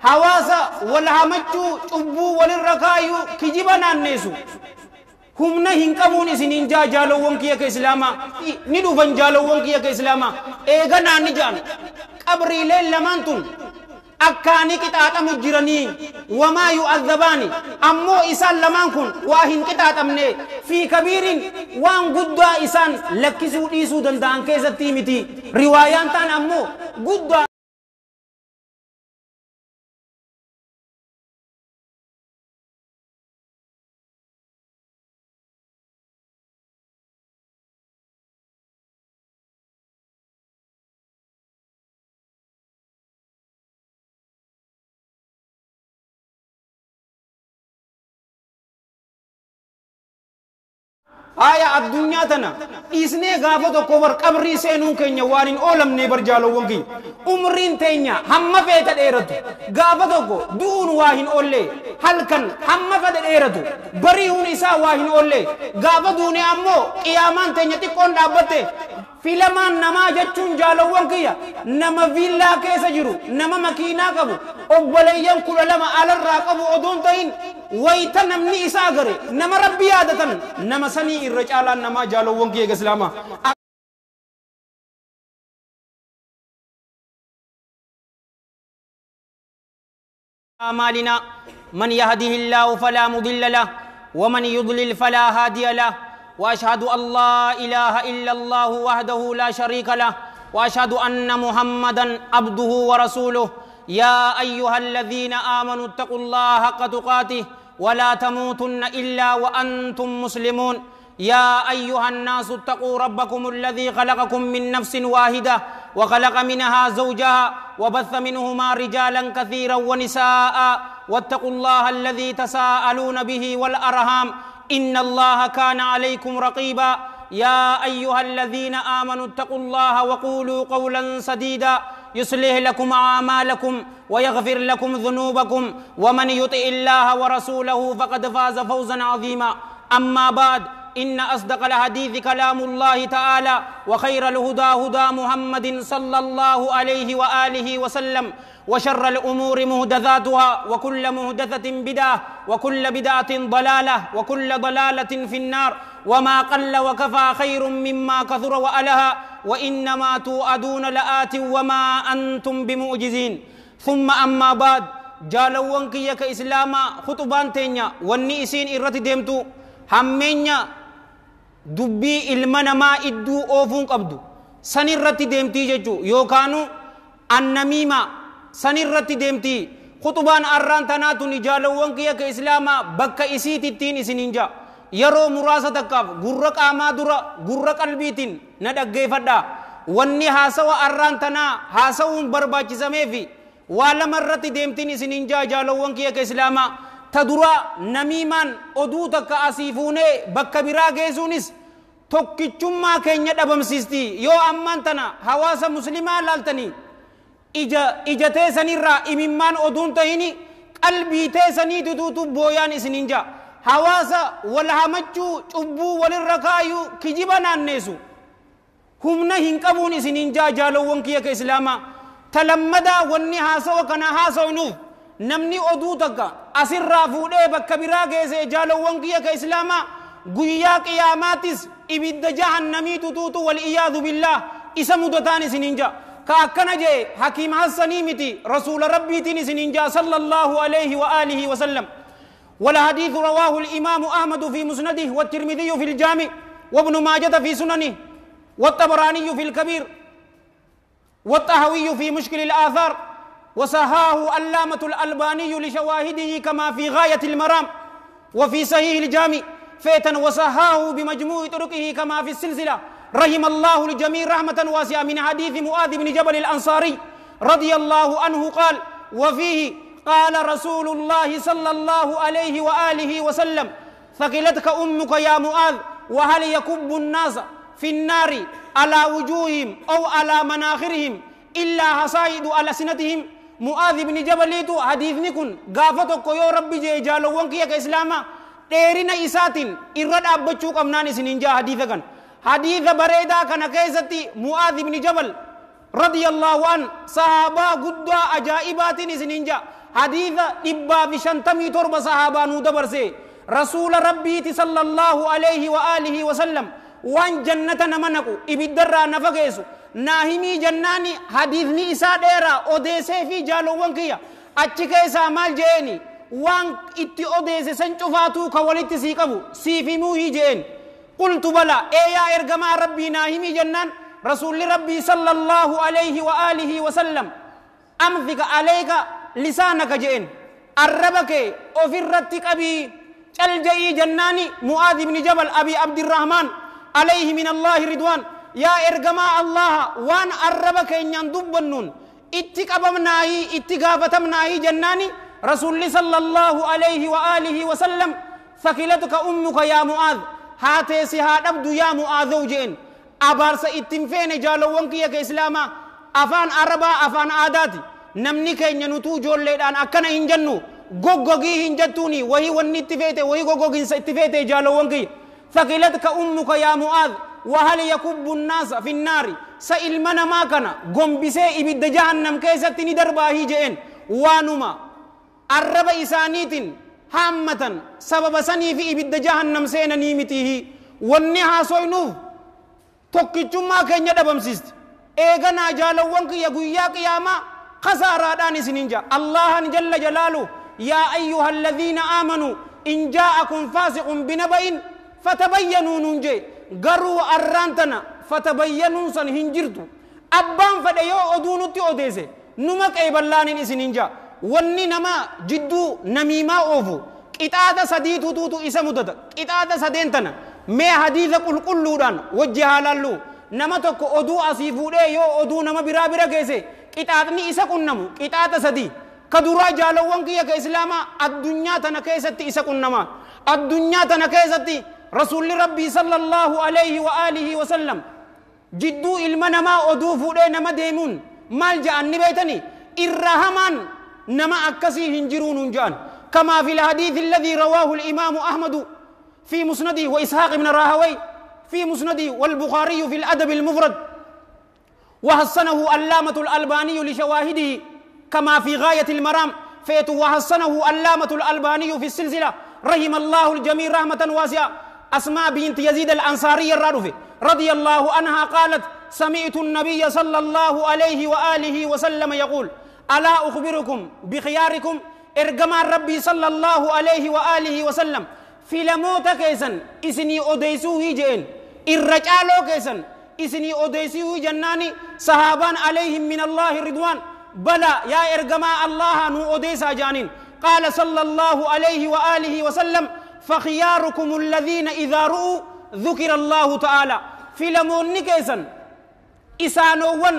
Hawaasa wal hamachuu, cubbuu walirra kaayuu, kijiba naanneessu humna hin qabuun isiniin jaa. Jaalowwan kiyya ka Islaamaa, ni dhufan. Jaalowwan kiyya ka Islaamaa, eega naanni ja'an qabriileen lamaan tun akkaani qixaaxamu jiranii, wamaa yu'adhabaani, ammoo isaan lamaan kun waa hin qixaaxamne, fi kabiirin, waan guddaa isaan lakkisuu dhiisuu danda'an keessatti miti. Riwaayaan taan ammoo guddaa. Haya, addunyaa tana dhiisnee gaafa tokko bar qabrii seenuun keenya waan hin oolamne bar. Jaalowwan kiyya, umriin teenya hamma feeta dheeratu, gaafa tokko du'uun waa hin oolle. Halkan hamma fedhe dheeratu, bari'uun isaa waa hin oolle. Gaafa duune ammoo qiyaamaan teenya xiqqoon dhaabbatte. Filamaan namaa jechuun, jaalowwan kiyya, nama viillaa keessa jiru, nama makiinaa qabu, obboleeyyan 12 alarraa qabu odoon ta'in, wayta namni isa agare nama Rabbi yaadatan, nama sanii irra caalaan namaa, jaalowwan kiyya Islaamaa. أعمالنا، من يهده الله فلا مضل له ومن يضلل فلا هادي له، واشهد ان لا اله الا الله وحده لا شريك له، واشهد ان محمدا عبده ورسوله. يا ايها الذين امنوا اتقوا الله حق تقاته ولا تموتن الا وانتم مسلمون. يا ايها الناس اتقوا ربكم الذي خلقكم من نفس واحده وخلق منها زوجها وبث منهما رجالا كثيرا ونساء، واتقوا الله الذي تساءلون به والارhام ان الله كان عليكم رقيبا. يا ايها الذين امنوا اتقوا الله وقولوا قولا سديدا يصلح لكم اعمالكم ويغفر لكم ذنوبكم، ومن يطع الله ورسوله فقد فاز فوزا عظيما. اما بعد، إن أصدق الحديث كلام الله تعالى، وخير الهدى هدى محمد صلى الله عليه وآله وسلم، وشر الأمور مهدثاتها، وكل مهدثة بدعة، وكل بدعة ضلالة، وكل ضلالة في النار. وما قل وكفى خير مما كثر وألها، وإنما توعدون لآت وما أنتم بمعجزين. ثم أما بعد، jaalowwan kiyya ka Islaamaa, khuxubaan teenya wanni isiin irratti deemtu hammeenya dubbii ilma namaa idduu oofuun qabdu san irratti deemtii jechuu, yookaanu annamiima san irratti deemtii. Khuxubaan arraan tanaa tuni, jaalowwan kiyya ka Islaamaa, bakka isiitittiin isiniin jaa. Yeroo muraasa takkaaf gurra qaamaa dura gurra qalbiitiin na dhaggeeffadha. Wanni haasawa arraan tanaa haasawuun barbaachisameefi waa lama irratti deemtiin isiniin jaa, jaalowwan kiyya ka Islaamaa. Ta dura, namiimaan oduu takka asii fuunee bakka biraa geessuunis tokkichummaa keenya dhabamsiisti. Yoo ammaan tana hawaasa Muslimaa laaltanii, ija ija teessanirraa imimmaan oduun tahini, qalbii teessaniitutuutu booyaan isiniin jaa. Hawaasa wal hamachuu, cubbuu walirra kaayuu, kijiba naanneessu humna hin qabuun isiniin jaa, jaalowwan kiyya ka Islaamaa. Ta lammadaa, wanni haasawa kana haasawnuuf, namni oduu takka asirraa fuudhee bakka biraa geesse, jaalowwan kiyya ka Islaamaa, guyyaa qiyaamaatis ibidda jahannamiitu tuutu, wal'iyaadu billaah, isa mudataan isiniin jaa. Ka akkana jee Hakiim Hassanii miti, Rasuula Rabbiitiin isiniin jaa, sallallahu alayhi wa aalihi wa sallam. والحديث رواه الإمام أحمد في مسنده، والترمذي في الجامع، وابن ماجة في سننه، والطبراني في الكبير، والطحاوي في مشكل الآثار، وصححه علامة الألباني لشواهده كما في غاية المرام وفي صحيح الجامع فيتا، وصححه بمجموع طرقه كما في السلسلة، رحم الله الجميع رحمة واسعة، من حديث معاذ بن جبل الأنصاري رضي الله عنه قال، وفيه قال رسول الله صلى الله عليه وآله وسلم: ثكلتك أمك يا معاذ، وهل يكب الناس في النار على وجوههم أو على مناخرهم إلا حصائد ألسنتهم؟ معاذ بن جبل حديثني كن gaafa tokko yoo Rabbi jee, jaalowwan kiyya ka Islaamaa, dheerina isaatiin irra dhaabbachuu qabnaan isiniin jaa. Hadiisa kan, hadiisa bareedaa kana keessatti Mu'aadh ibn Jabal رضي الله عنه صحابة قد أجائبات إسنينجا حديث إبا في شنتمي ترب صحابة نودبرسي رسول ربي صلى الله عليه وآله وسلم وان جنة نمنكو إبدر نفقيسو ناهمي جناني حديثني إسا ديرا أوديسي في جالو وانكيا أتشكيسا مال جيني وان إتي أوديسي سنشفاتو كواليتي سيقبو سيفي موهي جين قلت بلا إيا إرقما ربي ناهمي جنان رسول ربي صلى الله عليه وآله وسلم أمثك عليك لسانك جئن الربك أفرتك أبي الجئي جناني معاذ بن جبل أبي عبد الرحمن عليه من الله رضوان يا إرقما الله وان الربك إن يندب النون اتك أبمناهي اتقافتمناهي جناني رسول صلى الله عليه وآله وسلم ثكلتك أمك يا معاذ هاتي سهاد أبدو يا معاذ جئن أبارس اتنفين جالو وانكيك إسلاما أفان عربا أفان عاداتي نمني كين ينوتو جول ليدان أكنا إنجنو غوغوغي هنجتوني وهي وني اتفيته وهي غوغوغي اتفيته جالو وانكي ثقلتك أمك يا معاذ وهل يكب الناس في النار سئل من ما كان غمبسي إبد جهنم كيستني درباهي جئن وانما الرب إسانيت هامة سبب سني في إبد جهنم سين نيمته والنها سوينوف tokkichummaa keenya dhabamsiisti eeganaa jaalawwan kiyya guyyaa qiyaamaa khasaaraadhaan isinin jaa allahan jalla jalaalu yaa ayyuha alladhiina aamanuu in jaa'akum faasiqun binaba'in fatabayyanuu nuun jee garuu arraan tana fatabayyanuun san hin jirtu abbaan fedhe yoo oduu nutti odeesse numa qeeballaanin isinin jaa wanni nama jidduu namiimaa oofu qixaaxa sadiitutuutu isa mudata qixaaxa sadeen tana mee hadiisa qulqulluudhaan wajji haa laallu nama tokko oduu asii fuudhee yoo oduu nama biraa bira geesse qixaaxni isa qunnamu qixaaxa sadii ka duraa jaalawwan kiyya ka islaamaa addunyaa tana keessatti isa qunnama addunyaa tana keessatti rasuulli rabbii sallallahu alayhi wa aalihi wa sallam jidduu ilma namaa oduu fuudhee nama deemuun maal ja'an ni beeytani irra hamaan nama akkasii hin jiruu nuun ja'an kamaa fi lhadiisi alladhii rawaahu alimaamu ahmadu في مسنده وإسحاق بن راهوي في مسنده والبخاري في الأدب المفرد وحسنه علامة الألباني لشواهده كما في غاية المرام فيت وحسنه علامة الألباني في السلسلة رحم الله الجميع رحمة واسعة أسماء بنت يزيد الأنصاري الرادفي رضي الله عنها قالت سمعت النبي صلى الله عليه وآله وسلم يقول ألا أخبركم بخياركم إرجما ربي صلى الله عليه وآله وسلم في لموت كيسن إسني أوديسوه جئن الرجالو كيسن إسني أوديسوه جناني صحابان عليهم من الله رضوان بلى يا إرجما الله نو أوديسا جانين قال صلى الله عليه وآله وسلم فخياركم الذين إذا رؤوا ذكر الله تعالى في لمون كيسن إسانوون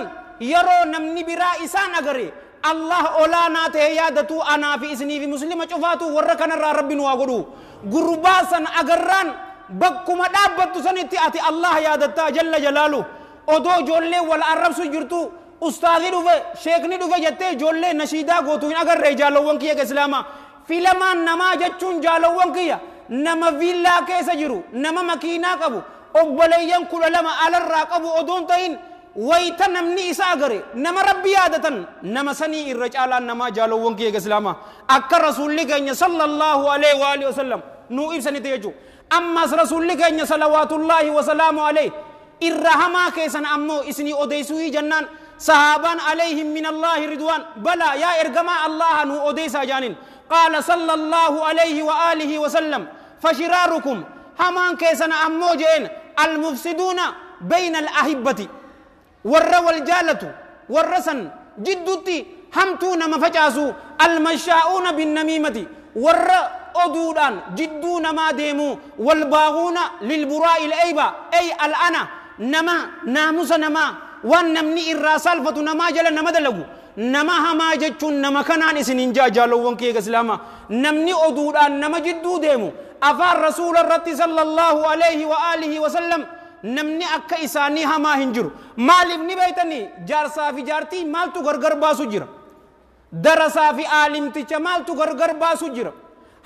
يرو نمني برا إسان أغري الله أولانا تهيادتو أنا في إسني في مسلمة شفاتو وركنا ربي نواغدو غرباسا أغران بكما دابتو سنتي أتي الله يادتا جل جلاله أدو جولي والعرب سجرتو أستاذي دوفه شيخني دوفه جتة جولي نشيدا غوتو إن أغر رجالو وانكيا كإسلاما فيلما نما جتشون جالو وانكيا نما فيلا كيسا جرو نما مكينا كابو أبليان كل لما على الراقبو أدون تين ويتنمني إساغري نما ربي عادة نما سني الرجال نما جالو وانكي إسلاما أكا رسول لك صلى الله عليه وآله وسلم نو إبسني تيجو أما رسول لك صلوات الله وسلامه عليه الرحمة كيسن أمو إسني أديسوه جنان صحابان عليهم من الله رضوان بلى يا إرجما الله نو أديسا جانين قال صلى الله عليه وآله وسلم فشراركم همان كيسن أمو جين المفسدون بين الأحبة ور والجالة والرسن جدتي همتون مفجاسو المشاؤون بالنميمة ور أدودان جدون ما ديمو والباغون للبراء الأيبة أي الأنا نما ناموس نما والنمني الراسال فتنما جل نما دلقو نما هما جتشون نما كنان إسنين جا جالو وانكي إسلاما نمني أدودان نما جدو ديمو أفار رسول الرت صلى الله عليه وآله وسلم نمني أكا إساني هما هنجرو مالف نبيتني جارسا في جارتي مالتو غرغر باسو جرا درسا في عالم تيچا مالتو غرغر باسو جرا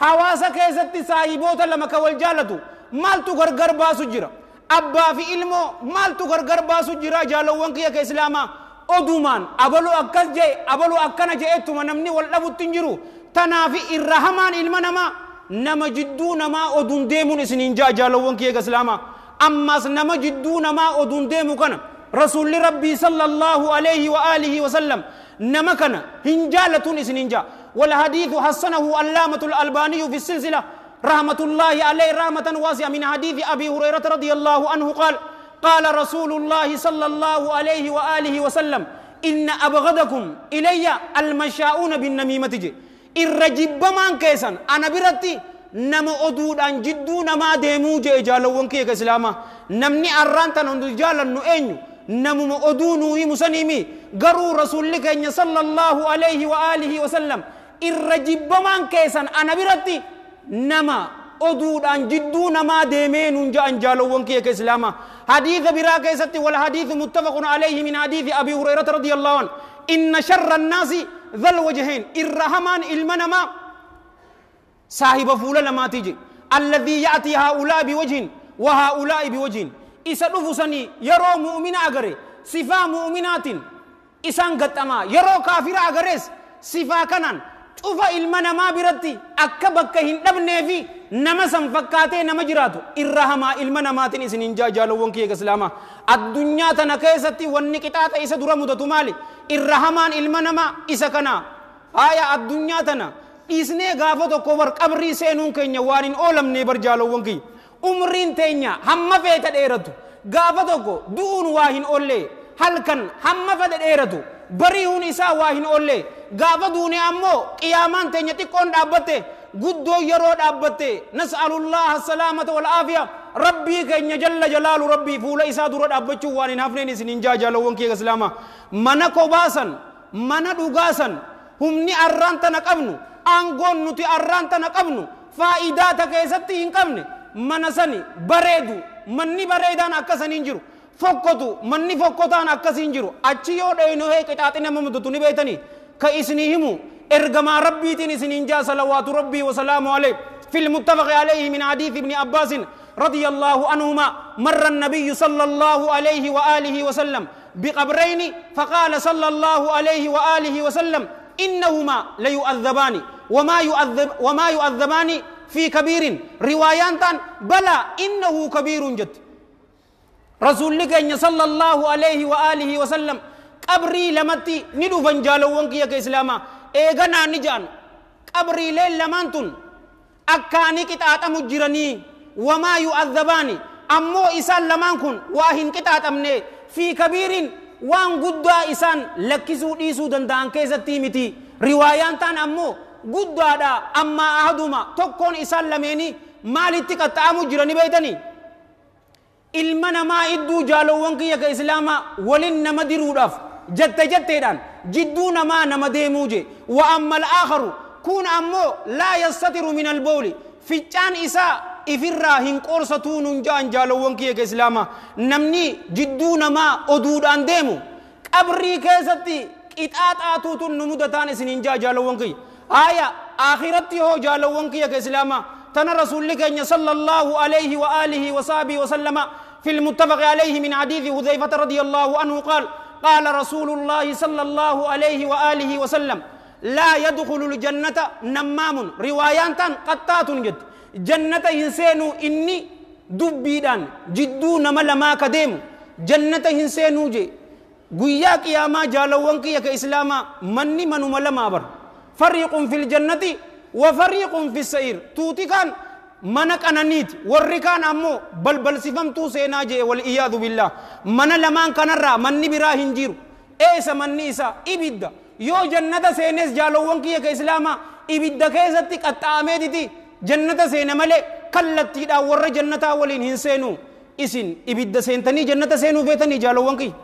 حواسا كيستي صاحبوتا لما كوال جالتو مالتو غرغر باسو جرا أبا في علمو مالتو غرغر باسو جرا جالو وانكي أكا إسلاما Odumaan abaluu akkas jee abaluu akkana je'ettuma namni wal dhabutti hin jiru. Tanaafi irra hamaan ilma namaa nama jidduu namaa oduun deemuun isiniin ja'a, jaalawwan kiyya islaamaa. Ammas nama jidduu namaa oduun deemu kana rasuulli rabbii sallallahu alayhi wa alihi wa sallam nama kana hin jaalatuun isiniin ja'a. والحديث حسنه علامة الألباني في السلسلة رحمة الله عليه رحمة واسعة من حديث أبي هريرة رضي الله عنه قال: قال رسول الله صلى الله عليه وآله وسلم: إن أبغضكم إلي المشاؤون بالنميمة. جي الرجب من كيسان أنا برتي نما أدود أن جدو نما ديمو جي جالوون كي كسلاما نمني أرانتا نندو جالا نؤنيو نمو أدونو مسنيمي قروا رسول لك صلى الله عليه وآله وسلم الرجب من كيسان أنا برتي نما oduudhaan jidduu namaa deemee nuun ja'an, jaalowwan kiyya islaama. Hadiisa biraa keessatti, والحديث متفق عليه من حديث أبي هريرة رضي الله عنه: إن شر الناس ذا الوجهين irra hamaan ilma namaa saahiba fuula lamaati je, الذي يأتي هؤلاء بوجه وهؤلاء بوجه. Isa dhufu sanii yeroo mu'mina agare sifaa mu'minaatiin isaan gaxxamaa, yeroo kaafira agarees sifaa kanaan cufa ilma namaa biratti akka bakka hin dhabnee fi nama san fakkaatee nama jiraatu irra hamaa ilma namaatiin isin hin jaalowwan kiyya islaamaa. Addunyaa tana keessatti wanni qixaaxa isa dura mudatu maali? Irra hamaan ilma namaa isa kana. Haya, addunyaa tana dhiisnee gaafa tokko bar qabrii seenuun keenya waan hin oolamne bar. Jaalowwan kiyya, umriin teenya hamma feeta dheeratu gaafa tokko du'uun waa hin oolle. Halkan hamma fedhe dheeratu bari'uun isaa waa hin oolle. Gaafa duune ammoo qiyaamaan teenya xiqqoon dhaabbatte, guddoo yeroo dhaabbatte. نسأل الله السلامة والعافية. Rabbii keenya jalla jalaalu rabbii fuula isaa dura dhaabbachuu waan hin hafneen isin hin jaalowwan kiyya islaamaa. Mana kobaasan, mana dhugaasan, humni arraan tana qabnu, aangoon nuti arraan tana qabnu faayidaa ta keessatti hin qabne. Mana sani bareedu, manni bareedaan akkasan hin jiru. Fokkotu, manni fokkotaan akkas hin jiru. Achi yoo dheynu hee qixaaxi nama mudatu ni beeytanii ka isinii himu ergamaa rabbiitiin isiniin jaa, صلوات ربي وسلامه عليه. في المتفق عليه من حديث ابن عباس رضي الله عنهما: مر النبي صلى الله عليه وآله وسلم بقبرين، فقال صلى الله عليه وآله وسلم: إنهما ليعذبان وما يعذبان في كبير. روايان بلى إنه كبير جد. رسول الله صلى الله عليه وآله وسلم qabrii lamatti ni dhufan, jaalowwan kiyya ka islaamaa. Eeganaa ni ja'an, qabriileen lamaan tun akkaanii qixaaxamu jiranii. وما يعذبان ammoo isaan lamaan kun waa hin qixaaxamne, في كبير waan guddaa isaan lakkisuu dhiisuu danda'an keessatti miti. Riwaayaan taan ammoo guddaadha. Ammaa ahaduma tokkoon isaan lameenii maalitti qaxxaamu jirani beeytanii? Ilma namaa idduu, jaalowwan kiyya ka islaamaa, walin nama diruudhaaf jette jetteedhaan jidduu namaa nama deemuu je. وأما الآخر kun ammoo لا يستتر من البول ficcaan isaa ifirraa hin qoorsatuu nun ja'an, jaalowwan kiyya ka islaamaa. Namni jidduu namaa oduudhaan deemu qabrii keessatti qixaaxaatuutun nu mudataan isiniin jaa, jaalowwan kiyya. Haya, akhiratti hoo, jaalowwan kiyya ka islaamaa? Tana rasuulli keenya صلى الله عليه وآله وصحبه وسلم في المتفق عليه من حديث حذيفة رضي الله عنه قال: قال رسول الله صلى الله عليه وآله وسلم: لا يدخل الجنة نمام. روايان قطات جد jannata hin seenu inni dubbiidhaan jidduu nama lamaa ka deemu jannata hin seenuu je. Guyyaa qiyaamaa, jaalawwan kiyya ka islaamaa, manni manuma lamaa bar: فريق في الجنة وفريق في السعير. Tuuti kaan mana qananiiti, warri kaan ammoo balbalsifamtuu seenaa jee, والعياذ بالله. Mana lamaan kanarraa manni biraa hin jiru. Eessa manni isaa? Ibidda. Yoo jannata seenes, jaalowwan kiyya ka islaamaa, ibidda keessatti qaxxaameetiti jannata seena malee kallattiidhaan warra jannataa waliin hin seenu. Isin ibidda seentanii jannata seenuu feetanii, jaalowwan kiyya?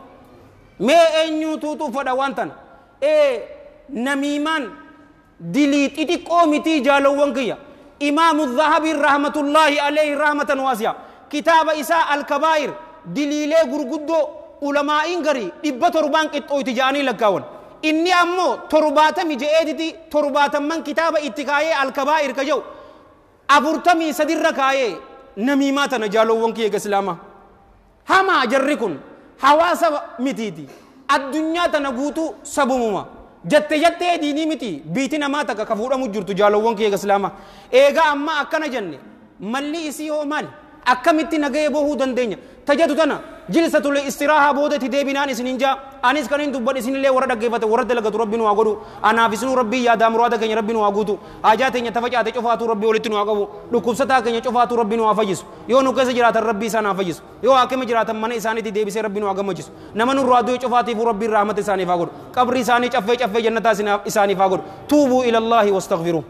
Mee eenyuutuutu fedha waan tana? Ee, namiimaan dilii xixiqqoo mitii, jaalowwan kiyya. Imaamu Zahabii رحمة الله عليه رحمة واسعة kitaaba isaa Alkabaa'ir diliilee gurguddoo ulamaa'iin garii 700n qixxooyti ja'anii lakkaawan, inni ammoo 70 je'eetiti torbaatamman kitaaba itti kaayee Alkabaa'ir ka jedhu 43rra kaayee namiimaa tana. Jaalowwan kiyya islaamaa, hamaa jarri kun hawaasa mitiiti. Addunyaa tana guutuu sabumuma. Jatte jattee diinii miti biiti namaa takka ka fuudhamu jirtu jaalowwan kiyya islaamaa. Eegaa amma akkana jenne malli isii hoo maali? Akkamitti nagahee bahuu dandeenya? Tajatu tana jilsatul istiraahaa boodatti deebinaan isinin jaa. Anis kan hin dubbadhe isinillee warra dhaggeeffate warra dalagatu rabbi nu haa godhu. Anaaf isinuu rabbii yaadaa muraada keenya rabbi nu haa guutu. Haajaa teenya tafacaate cufaatuu rabbi walitti nu haa qabu. Dhukkubsataa keenya cufaatuu rabbi nu haa fayyisu. Yoo nu keessa jiraatan rabbi isaan haa fayyisu. Yoo haakima jiraatan mana isaaniitti deebisee rabbi nu haa gammachiisu. Nama nurraa du'e cufaatiifuu rabbi rahmata isaaniif haa godhu. Qabri isaanii caffee caffee jannataa isaaniif haa godhu. Tuubuu ilallaahi wastaghfiruu.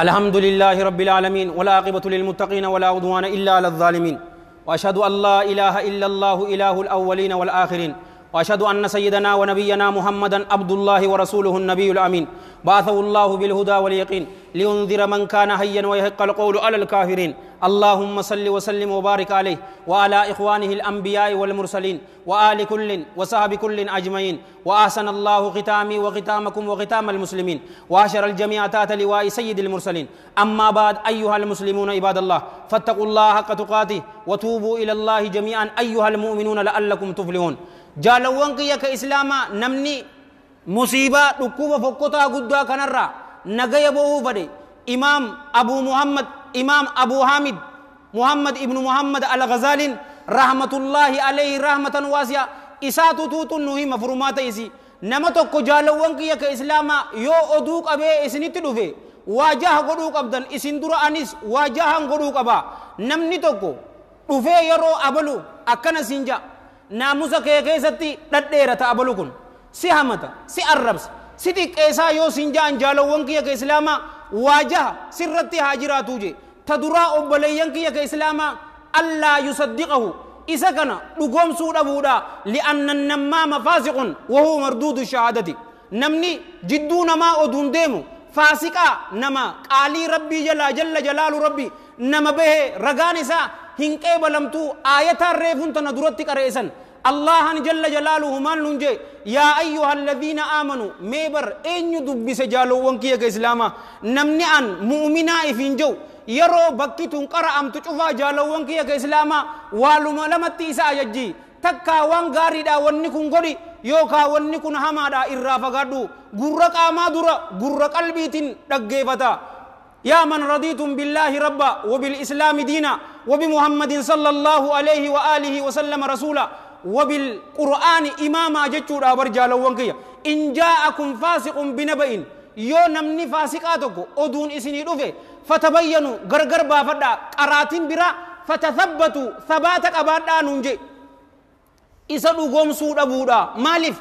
الحمد لله رب العالمين والعاقبة للمتقين ولا عدوان إلا على الظالمين وأشهد أن لا إله إلا الله إله الأولين والآخرين وأشهد أن سيدنا ونبينا محمدا عبد الله ورسوله النبي الأمين بعثه الله بالهدى واليقين لينذر من كان حيا ويحق القول على الكافرين. اللهم صل وسلم وبارك عليه وعلى إخوانه الأنبياء والمرسلين وآل كل وصحب كل أجمعين. وأحسن الله ختامي وختامكم وختام المسلمين وأشر الجميع تحت لواء سيد المرسلين. أما بعد، أيها المسلمون عباد الله، فاتقوا الله حق تقاته وتوبوا إلى الله جميعا أيها المؤمنون لعلكم تفلحون. جالوان كيا كإسلاما نمني مصيبة ركوبة فكوتا قدا كنرا نجاي بوه فدي إمام أبو محمد إمام أبو حامد محمد ابن محمد الغزالي رحمة الله عليه رحمة واسعة إساتو توتو نهي مفرومات إسي نمتو كجالوان كيا كإسلاما يو أدوك أبي إسني تدوفي واجه قدوك أبدن إسن درا أنيس واجه قدوك أبا نمني توكو دوفي يرو أبلو أكنا سنجا naamusa kee keessatti dhadheerata abalu kun si hamata si arrabsa si xiqqeessaa yoo sin ja'an jaalowwan kiyya ka islaamaa waajaha sirratti haa jiraatuu je ta duraa obboleeyyan kiyya ka islaamaa allaa yusaddiqahu isa kana dhugoomsuu dhabuudha li'anna nammaama faasiqun wahuwa marduudu shahaadati namni jidduu namaa oduun deemu faasiqaa nama qaalii rabbii jalaa jalla jalaalu rabbii nama bahe ragaan isaa hin qeebalamtuu aayataan reefuun tana duratti qareessan allahan jalla jalaaluhu maal nun jee yaa ayyuha alladhiina aamanu mee bar eenyu dubbise jaalowwan kiyya ka islaamaa namni an mu'minaa ifiin jehu yeroo bakki tun qara'amtu cufaa jaalowwan kiyya ka islaamaa waaluma lamatti isa ajajji takkaa waan gaariidha wanni kun godhi yookaa wanni kun hamaadha irraa fagaadhu gurra qaamaa dura gurra qalbiitiin dhaggeeffata. يا من رضيتم بالله ربا وبالإسلام دينا وبمحمد صلى الله عليه وآله وسلم رسولا وبالقرآن إماما جتشور أبرجال وانكيا إن جاءكم فاسق بنبأ يو نمني فاسقاتك أدون إسني رفه فتبينوا غرغر بافدا قراتين برا فتثبتوا ثباتك أبادا ننجي إسدو قوم سود أبودا مالف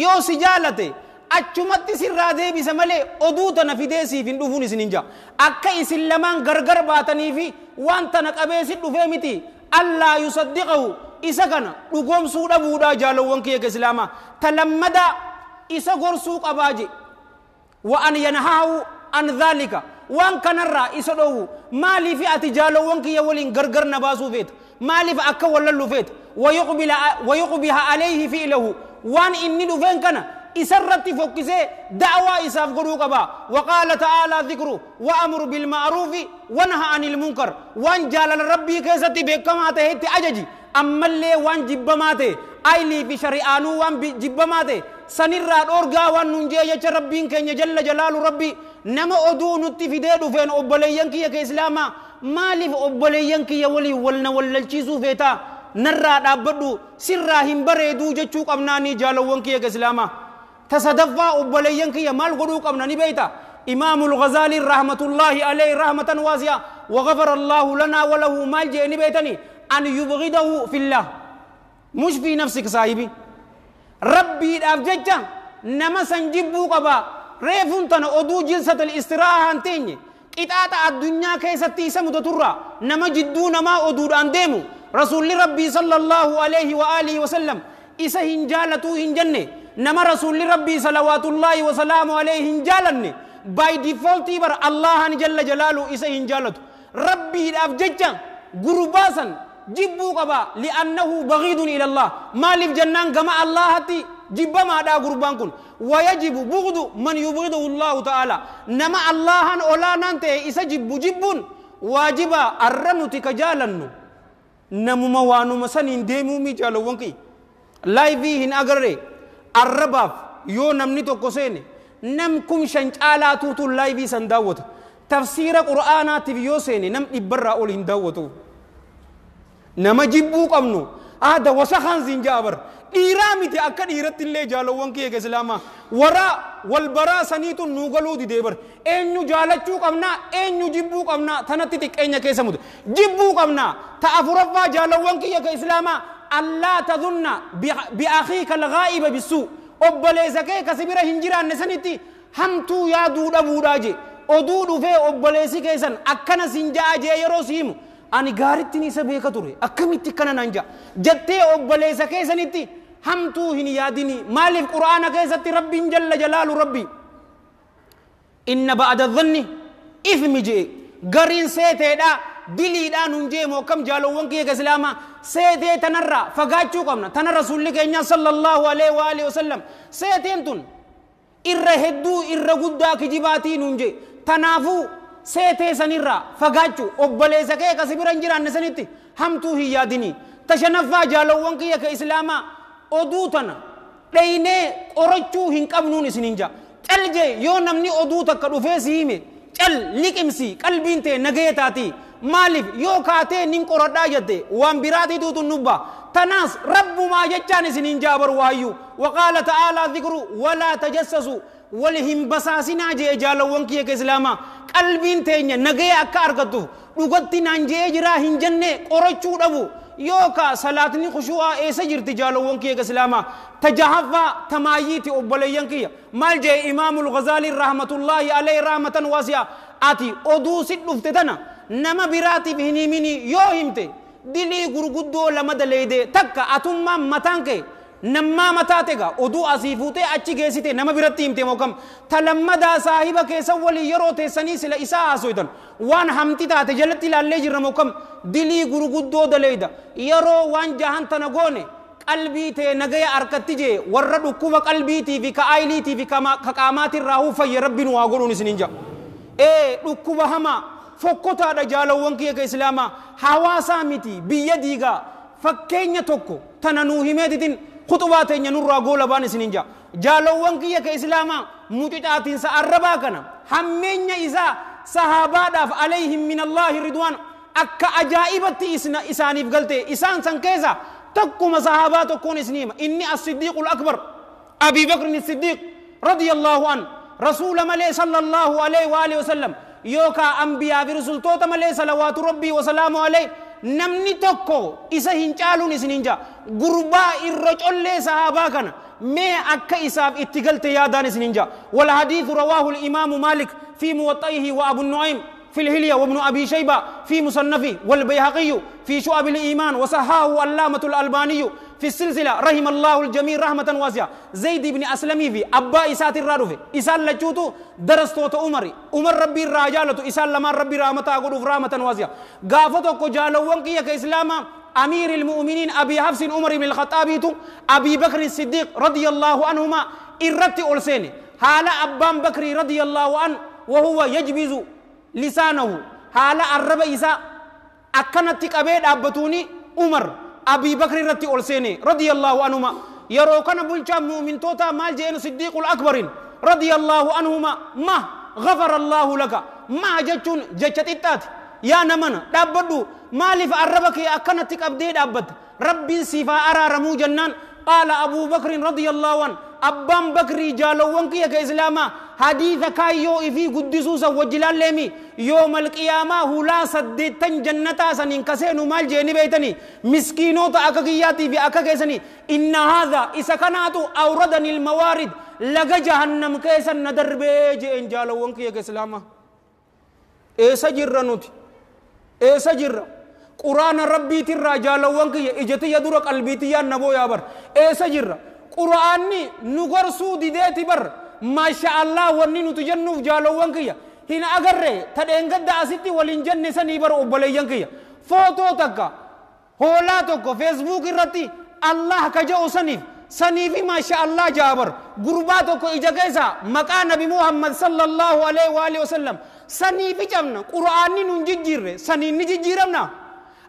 يو سجالته achumatti sirraa deebisa malee oduu tana fidee siif hin dhufuun isin hin jaa akka isin lamaan gargar baatanii fi waan tana qabee si dhufee miti allaa yusaddiqahu isa kana dhugoomsuu dhabuudhaa jaalowwan kiyya ka islaamaa ta lammadaa isa gorsuu qabaa je wa an yanhaahu an dhaalika waan kanarraa isa dhoowwu maaliif ati jaalowwan kiyya waliin gargar na baasuu feeta maaliif akka wallallu feeta wayuqbiha alayhi fi'lahu waan inni dhufeen kana إسرت فوكسي دعوة إساف قروقبا. وقال تعالى ذكره وأمر بالمعروف ونهى عن المنكر وان جال ربي كيستي بكما تهت أججي أما اللي وان جبماته أيلي في شريعانو وان جبماته سنرى أورغا وان ننجي يچ ربين كن جل جلال ربي نما أدو نتي في ديدو فين أبليين كي كإسلاما مالف أبليين كي ولي ولنا وللچيسو فيتا نرى دابدو سراهم بريدو جچوك أمناني جالوان كي كإسلاما تصدفا أبليين كي مال غدوك أمناني بيتا. إمام الغزالي رحمة الله عليه رحمة واسعة وغفر الله لنا وله مال جيني بيتني أن يبغضه في الله مش في نفسك صاحبي ربي أفججة نما سنجبو قبا ريفون تنا أدو جلسة الاستراحة انتيني إتاتا الدنيا كيسة تيسا مدتورا نما جدو نما أدو أنديمو رسول ربي صلى الله عليه وآله وسلم إسا هنجالتو هنجنة نما رسول ربي صلوات الله وسلامه عليه هنجالني by default بر الله جل جلاله إسا هنجالتو ربي أفججة غرباسا Jibbuu qaba. Li'annahu baghiidun ila Allah. Maaliif jennaan gama Allahatti jibbamaadha gurbaan kun. Wayajibu bughdu man yubghiduhu Allahu ta'ala. Nama Allahan olaanaan ta'e isa jibbu jibbuun waajiba. Arra nuti ka jaalannu namuma waanuma saniin deemuu mi jaalawwan kiyya. Live hin agarre, arrabaaf yoo namni tokko seene nam 5000 caalaatuutu live san daawwata. Tafsiira Qur'aanaatiif yoo seene nam dhibbarraa ol hin daawwatu. Nama jibbuu qabnu aada wasakaan siin ja'a bar. Dhiiraa miti akka dhiiratti illee, jaalawwan kiyya islaamaa, waraa wal baraa saniitu nuu galuu didee bar. Eenyu jaalachuu qabnaa, eenyu jibbuu qabnaa, tanatti xiqqeenya keessa mute jibbuu qabnaa. Ta afuraffaa, jaalawwan kiyya islaamaa, allaa tadhunna biakhiika alghaa'iba bisuu. Obboleessa kee kasi bira hin jiraanne sanitti hamtuu yaaduu dhabuudhaa je. Oduu dhufee obboleessi keessan akkana siin ja'a jee yeroo si himu, ani gaarittiin isa beeka ture, akkamitti akkana naan ja'a jettee obboleessa keessanitti hamtuu hin yaadini. Maaliif? Qur'aana keessatti Rabbiin jalla jalaalu, Rabbi, inna ba'da dhanni ifmi jee. Gariin seeteedha, diliidhaan hun jeemu akkam? Jaalowwan kiyya islaamaa, seetee tanarraa fagaachuu qabna. Tana Rasuulli keenya sallallahu alaihi wa alihi wasallam, seeteen tun irra hedduu irra guddaa kijibaatii nun jee. Tanaafuu seetee sanirraa fagaachuu, obboleessa kee kasi bira hin jiraanne sanitti hamtuu hin yaadinii. Tashanaffaa, jaalowwan kiyya ka islaamaa, oduu tana dheeynee qorachuu hin qabnuun isinin jaa. Cal jee, yoo namni oduu takka dhufee si hime, cal liqimsi, qalbiin tee nagaya taati. Maaliif? Yoo kaatee nin qoradhaa jette, waan biraatiituutu nubba. Tanaas Rabbumaa jechaan isinin jaa bar waayyuu. Waqaala ta'aalaa dhikru walaa tajassasu, wal hin basaasinaa jee. Jaalawwan kiyya ka islaamaa, qalbiin teenya nagaya akka argattuuf dhugatti naan je'ee jiraa hin jenne qorachuu dhabu yookaa salaatni khushu'aa eessa jirti, jaalawwan kiyya ka islaamaa? Tajahaffaa, tamaayyiiti, obboleeyyan kiyya, maal jee Imaamul Ghazaaliin rahmatullaahi alayhi rahmatan waasi'a? Ati oduu sit dhufte tana nama biraatiif hin himini. Yoo himte dilii gurguddoo lama daleeyde. Takka, atummaan mataan kee nammaa mataa tega oduu asii fuutee achi geessite nama biratti himte mookam. Ta lammadaa, saahiba keessan walii yeroo teessanii sila isaa haasoytan waan hamti taate jalatti ilaallee jirra mookam, dilii gurguddoo daleeyda. Yeroo waan jahan tana goone qalbii tee nagaya harkatti jee. Warra dhukkuba qalbiitii fi ka aayiliitii fi ka qaamaatirraa fayya Rabbiin waa godhuun isinin ja'a. Ee, dhukkuba hamaa fokkotaadha, jaalawwan kiyya ka islaamaa, hawaasaa miti biyya diigaa. Fakkeenya tokko tana nuu himeetitin khuxubaa teenya nurraa goola baan isinin ja'a. Jaalawwan kiyya ka islaamaa, mucucaatiinsa arrabaa kana hammeenya isaa sahaabaadhaaf alayhim min Allaahi ridwaan akka ajaa'ibatti isaaniif galte. Isaan san keessa tokkuma sahaabaa tokkoon isin hima. Inni as-Siddiiqul Akbar, Abii Bakrin Siddiiq radiyallahu an. Rasuula malee sallallahu alaihi wa alihi wasallam yookaa anbiyaa fi rusultoota malee salawaatu Rabbii wasalaamu alayhi namni tokko isa hin caaluun isin hin jaa. Gurbaa irra collee sahaabaa kana mee akka isaaf itti galte yaadaan isin hin jaa. والحديث رواه الإمام مالك في موطئه وأبو النعيم في الحلية وابن أبي شيبة في مصنفه والبيهقي في شعب الإيمان وصححه علامة الألباني في السلسلة رحم الله الجميع رحمة واسعة. زيد بن أسلم في أبا إسات الرادف إسان لجوتو درستوت عمري عمر ربي الرجالة إسان لما ربي رحمة أقول رحمة واسعة. قافتو كجالوان كي كإسلاما أمير المؤمنين أبي حفص عمر بن الخطاب أبي بكر الصديق رضي الله عنهما إرتي أولسيني. حال أبان بكر رضي الله عنه وهو يجبز لسانه، حال الرب إسا أكنت قبيل أبتوني عمر أبي بكر رتي أولسيني رضي الله عنهما. يرو كان بلچا مؤمن توتا مال جين صديق الأكبر رضي الله عنهما: ما غفر الله لك. ما جتون جتت إتات يا نمنا دابدو، مالف الربك أكنت قبدي دابت، ربي صفا أرى رمو جنان. قال أبو بكر رضي الله عنه، أبان بكري جالوان كي كإسلاما، حديث كايو إفي قدسوسا وجلال لمي يوم القيامة هلا سدتن جنتا سنين كسينو مال جيني بيتني مسكينو تا أكاكياتي في أكاكيسني. إن هذا إسا كانتو أوردني الموارد، لغا جهنم كيسا ندر بيجي. إن جالوان كي كإسلاما، إيسا جرنوتي إيسا جر قرآن ربي ترى؟ جالوان كي إجتي يدور قلبي يا نبو يا بر، إيسا جر؟ قرآني نغرسو ديدتي بر. ما شاء الله وني نتجنف جالوان كيا هنا أجرة تدين قد أستي ولين جن سني بر. أبليان كيا فوتو تكا Hoolaa tokko Facebook irratti Allah ka jedhu saniif saniifi maasha Allah jaabar. Gurbaa tokko ija keessa maqaa Nabi Muhammad sallallahu alaihi wa alihi wasallam saniifi cabna. Qur'aanni nun jijjiirre saniin ni jijjiiramna.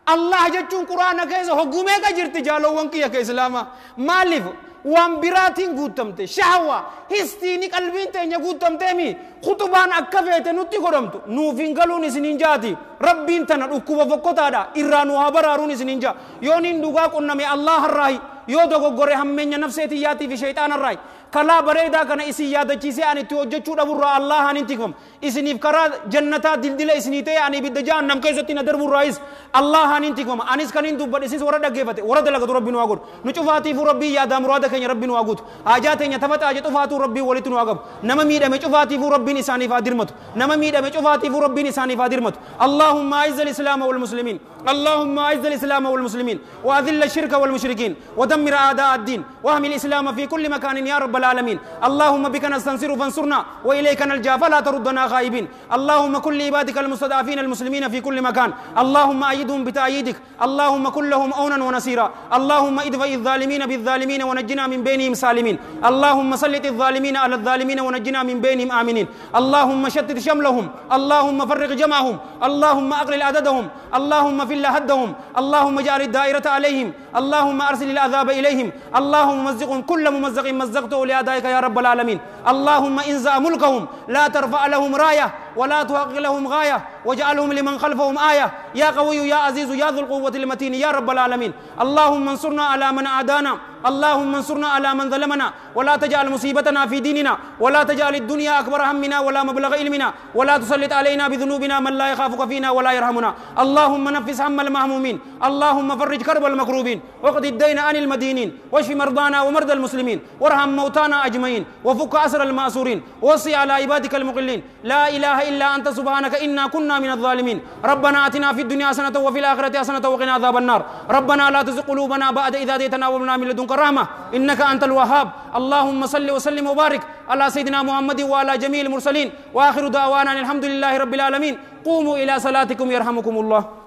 Allah jechuun Qur'aana keessa hogguu meeqa jirti jaalowwan kiyya ka Islaamaa? Maaliif waan biraatiin guutamte? Shahwa histiini qalbiin teenya guutamteemi khutubaan akka feete nutti godhamtu nuuf hin galuun isiniin jaati. Rabbiin tana dhukkuba fokkotaadha irraa nu haa baraaruun isiniin jaa. Yoo niin dhugaa qunname Allah harraahi, yoo dogoggore hammeenya nafsee tiyyaatii fi shayxaanarraahi. Kalaa bareedaa kana isin yaadachiisee ani itti hojjechuu dhaburraa Allahaan hin tikfam. Isiniif karaa jannataa dildila isinii ta'e ani ibidda jahannam keessatti na darburraayis Allahaan hin tikfama. Anis kan hin dubbadhe isinis warra dhaggeeffate warra dalagatu Rabbi nu haa godhu. Nu cufaatiifuu Rabbii yaadaa muraada keenya Rabbi nu haa guutu. Haajaa teenya tafa xaaje cufaatuu Rabbiin walitti nu haa qabu. Nama miidhame cufaatiifuu Rabbiin isaaniif haa dirmatu. Nama miidhame cufaatiifuu Rabbiin isaaniif haa dirmatu. Allahumma a'izz al-islaama wal muslimiin. اللهم أعز الإسلام والمسلمين وأذل الشرك والمشركين ودمر أعداء الدين واهم الإسلام في كل مكان يا رب العالمين. اللهم بك نستنصر فانصرنا وإليك نلجأ فلا تردنا خائبين. اللهم كن لعبادك المستضعفين المسلمين في كل مكان. اللهم أيدهم بتأييدك. اللهم كن لهم أونا ونصيرا. اللهم ادفع الظالمين بالظالمين ونجنا من بينهم سالمين. اللهم سلط الظالمين على الظالمين ونجنا من بينهم آمنين. اللهم شتت شملهم. اللهم فرق جمعهم. اللهم أقلل عددهم. اللهم في هدهم. اللهم اجعل الدائرة عليهم. اللهم أرسل العذاب إليهم. اللهم مزقهم كل ممزق مزقته لأدائك يا رب العالمين. اللهم انزع ملكهم، لا ترفع لهم راية ولا تحقق لهم غاية، واجعلهم لمن خلفهم آية يا قوي يا عزيز يا ذو القوة المتين يا رب العالمين. اللهم انصرنا على من عادانا. اللهم انصرنا على من ظلمنا، ولا تجعل مصيبتنا في ديننا، ولا تجعل الدنيا أكبر همنا ولا مبلغ علمنا، ولا تسلط علينا بذنوبنا من لا يخافك فينا ولا يرحمنا. اللهم نفس هم المهمومين. اللهم فرج كرب المكروبين، واقض الدين عن المدينين، واشف مرضانا ومرضى المسلمين، وارحم موتانا أجمعين، وفك أسر المأسورين، وصي على عبادك المقلين. لا إله إلا أنت سبحانك إنا كنا من الظالمين. ربنا آتنا في الدنيا حسنة وفي الآخرة حسنة وقنا عذاب النار. ربنا لا تزغ قلوبنا بعد إذ هديتنا وهب لنا من لدنك رحمة إنك أنت الوهاب. اللهم صل وسلم وبارك على سيدنا محمد وعلى جميع المرسلين. وآخر دعوانا الحمد لله رب العالمين. قوموا إلى صلاتكم يرحمكم الله.